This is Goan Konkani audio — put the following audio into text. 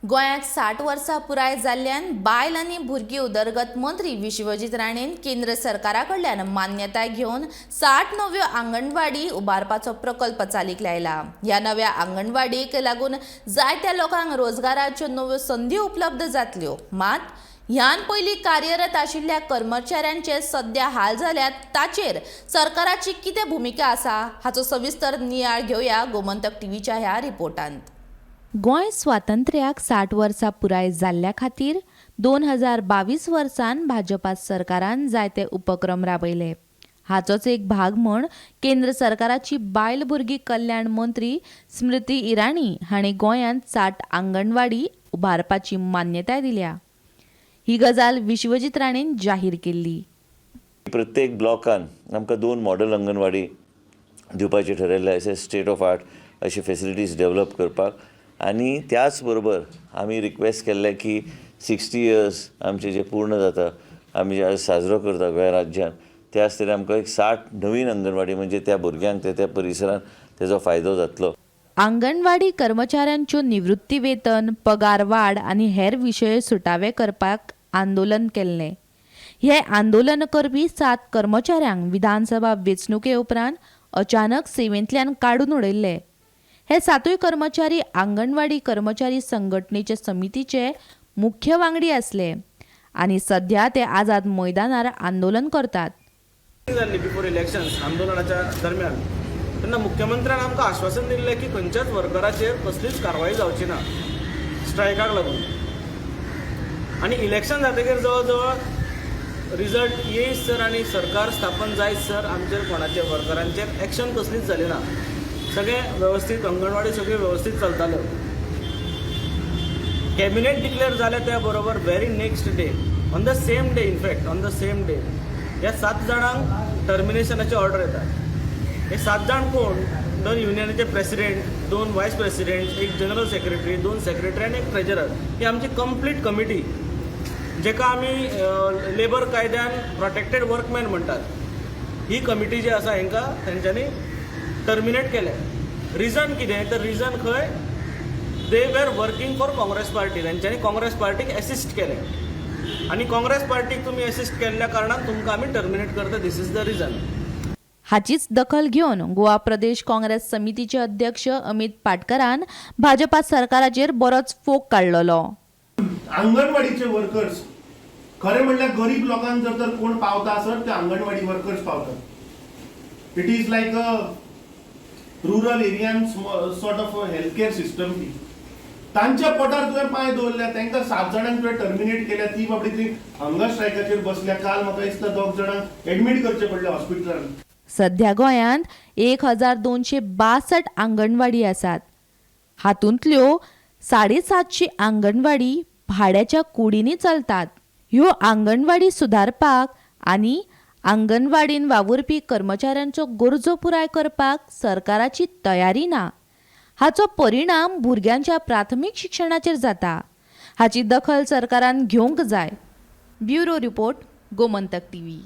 गोंयाक 60 वर्सां पुराय जाल्ल्यान बायल आनी भुरगीं उदरगत मंत्री विश्वजीत राणेन केंद्र सरकारा कडल्यान मान्यताय घेवन 60 नव्यो आंगणवाडी उबारपाचो प्रकल्प चालीक लायला. ह्या नव्या आंगणवाडीक लागून जायत्या लोकांक रोजगाराच्यो नव्यो संदी उपलब्ध जातल्यो. मात ह्यान पयलीं कार्यरत आशिल्ल्या कर्मचाऱ्यांचे सद्या हाल जाल्यात, ताचेर सरकाराची कितें भुमिका आसा, हाचो सविस्तर नियाळ घेवया गोमंतक टीव्हीच्या ह्या रिपोर्टांत. गोंय स्वातंत्र्याक 60 वर्सां पुराय जाल्ल्या खातीर 2022 वर्सान भाजपा सरकारान जायते उपक्रम राबयले. हाचोच एक भाग म्हूण केंद्र सरकाराची बायल भुरगीं कल्याण मंत्री स्मृती इराणी हांणी गोंयांत 60 आंगणवाडी उबारपाची मान्यताय दिल्या. ही गजाल विश्वजीत राणेन जाहीर केल्ली. प्रत्येक ब्लॉकान आमकां दोन मॉडल अंगणवाडी दिवपाचें ठरयल्लें आसा, स्टेट ऑफ आर्ट अशी फेसिलिटीज डेवलप करपाक. आनी त्याच बरोबर आमी रिक्वेस्ट केल्लें की 60 इयर्स आमचे जे पूर्ण जाता, आमी जे आज साजरो करता गोंय राज्यान, त्याच तरेन आमकां एक 60 नवीन अंगणवाडी, म्हणजे त्या भुरग्यांक ते त्या परिसरान तेजो फायदो जातलो. आंगणवाडी कर्मचाऱ्यांच्यो निवृत्ती वेतन, पगार वाड आनी हेर विशय सुटावे करपाक आंदोलन केल्लें. हे आंदोलन करपी सात कर्मचाऱ्यांक विधानसभा वेंचणुके उपरांत अचानक सेवेंतल्यान काडून उडयल्ले. हे सातूय कर्मचारी आंगणवाडी कर्मचारी संघटनेचे समितीचे मुख्य वांगडी आसले आनी सध्या ते आझाद मैदानार आंदोलन करतात. जाल्ली बिफोर इलेक्शन्स, आंदोलनाच्या दरम्यान, तेन्ना मुख्यमंत्र्यान आमकां आश्वासन दिल्लें की खंयच्याच वर्कराचेर कसलीच कारवाई जावची ना स्ट्रायकाक लागून. आनी इलेक्शन जातकीर जवळ जवळ रिजल्ट येयत सर आनी सरकार स्थापन जायत सर आमचेर कोणाचेर वर्करांचेर एक्शन कसलीच जाली ना. सगळें वेवस्थीत, अंगणवाडी सगळ्यो वेवस्थीत चलताल्यो. कॅबिनेट डिक्लेअर जालें त्या बरोबर very next day, on the same day, in fact on the same day, ह्या सात जाणांक टर्मिनेशनाची ऑर्डर येता. हे सात जाण कोण? दोन युनियनाचे प्रेसिडेंट, दोन वायस प्रेसिडेंट, एक जनरल सेक्रेटरी, दोन सेक्रेटरी आनी एक ट्रेजरर. ही आमची कंप्लीट कमिटी, जेका आमी लेबर कायद्यान प्रोटेक्टेड वर्कमॅन म्हणटात. ही कमिटी जी आसा, हांकां तेंच्यांनी टर्मिनेट केलें. रिजन कितें? तर रिजन खंय they were working for Congress party. तेंच्यांनी काँग्रेस पार्टीक एसिस्ट केलें आनी काँग्रेस पार्टीक तुमी एसिस्ट केल्ल्या कारणान तुमकां आमी टर्मिनेट करता. This is the reason. हाचीच दखल घेवन गोवा प्रदेश काँग्रेस समितीचे अध्यक्ष अमित पाटकरान भाजपा सरकाराचेर बरोच फोग काडलेलो. अंगणवाडीचे वर्कर्स खरें म्हणल्यार गरीब लोकांक जर तर कोण पावता आसत, ते अंगणवाडी वर्कर्स पावतात. It is like a rural एरियान sort of health care system ती. तांच्या पोटार तुवें पांय दवरल्या. तांकां सात जाणांक तुवें टर्मिनेट केल्या. ती बाबडी ती हंगर स्ट्रायकाचेर बसल्या. काल म्हाका दिसता दोग जाणांक एडमीट करचें पडलें हॉस्पिटलान. सध्या गोंयांत 1262 आंगणवाडी आसात. हातूंतल्यो 750 आंगणवाडी भाड्याच्या कुडींनी चलतात. ह्यो आंगणवाडी सुदारपाक आनी आंगणवाडीन वावुरपी कर्मचाऱ्यांचो गरजो पुराय करपाक सरकाराची तयारी ना. हाचो परिणाम भुरग्यांच्या प्राथमीक शिक्षणाचेर जाता. हाची दखल सरकारान घेवंक जाय. Bureau report, Gomantak TV.